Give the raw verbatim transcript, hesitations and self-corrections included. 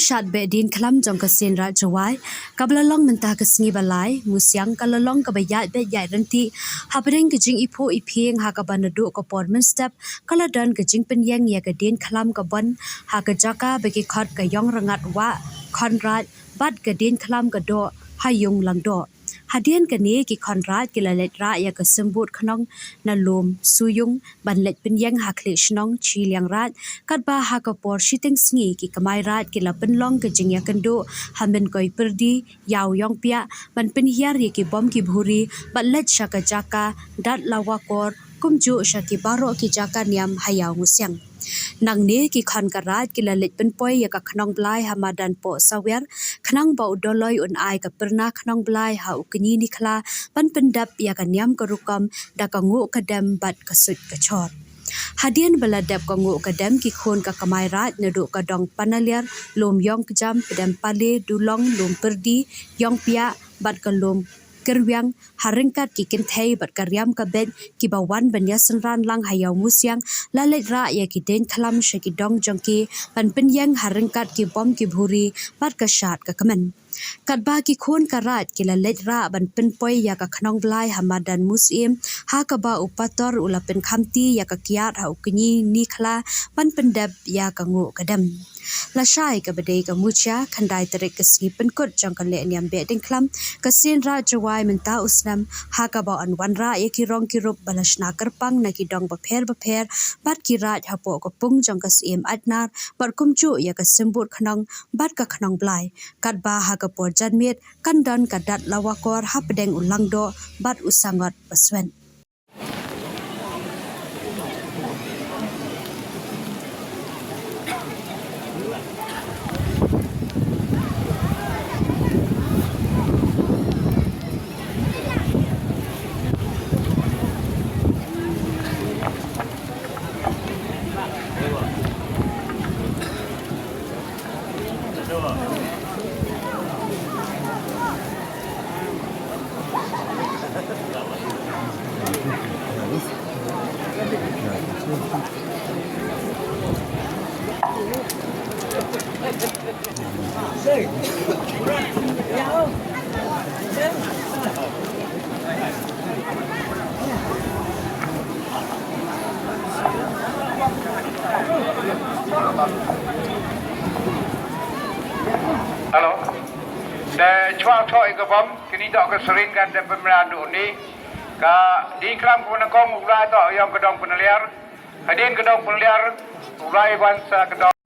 Shad beh dien khlam jong ka Seiñ Raij Jowai, kaba la long mynta ka sngi ba lai Musiang, ka la long kaba ïaid beit ïaid ryntih hapdeng ka jingiphuh iphieng, ha kaba naduh ka por mynstep ka la don ka jingpynïeng ïa ka dien khlam ka bon ha ka jaka ba ki khot ka Ïong Rngat Wah Khon Raij bad ka dien khlam ka doh ha Ïung Langdoh. Hadien kane ki khon raij ki la leit rah ïa ka symbud khnong na lum Shuh Ïung ban leit pynïeng ha khlieh shnong Shiliang Raij, katba ha ka por shiteng sngi ki kmai raij ki la pynlong ka jingïakynduh ha Mynkoi Pyrdi, Ïaw Ïongpiah ban pynhiar ïa ki bom ki bhuri bad leit sha ka jaka Datlawakor, kumjuh sha ki baroh ki jaka niam ha Ïaw Musiang. Nangne ki khon ka raij ki la leit pynpoi ïa ka khnong blai ha madan Pohsawiar, khnang ba u Dolloi un ai ka pyrna khnong blai ha u Kñi Nikhla ban pyndep ïa ka niam ka rukom da ka nguh ka dem bad ka suit ka chor. Hadien ba la dep ka nguh ka dem, ki khun ka kmai raij naduh ka dong Panaliar, lum Ïongkjam, Pdem Pale, Dulong, lum Pyrdi, Ïongpiah bad ka lum Kyrwiang, ha ryngkat ki kynthei bad ka riam ka beit kiba wan ban ïasynran lang ha Ïaw Musiang, la leit rah ïa ki dien khlam sha ki dong jong ki ban pynïeng ha ryngkat ki bom ki bhuri bad ka shad ka kmen. Katba ki khun ka raij ki la leit rah ban pynpoi ïa ka khnong blai ha madan Musyiem, ha kaba u Pator u la pynkhamti ïa ka kiad ha u Kñi Nikhla ban pyndep ïa ka nguh ka dem. Lashai kaba dei ka Muchia, khyndai tarik ka sngi pynkut jong ka lehniam beh dien khlam ka Seiñ Raij Jowai mynta u snem, ha kaba yn wanrah ïa ki rong ki rup ba la shna kyrpang na ki dong bapher bapher bad ki raij hapoh ka pung jong ka Syiem Aitnar bad kumjuh ïa ka symbud khnong bad ka khnong blai, katba ha ka por janmiet kan don ka Datlawakor hapdeng u Langdoh bad u Sangot Baswet. Hello. Te chwa thoh ïa ka bom, kine dei ka syring kan te pynmynta duh ni. Ka dien khlam ka wan kong u Blai to ïong ka dong Pynliar. Hadien ka dong Pynliar u Blai wan sa ka dong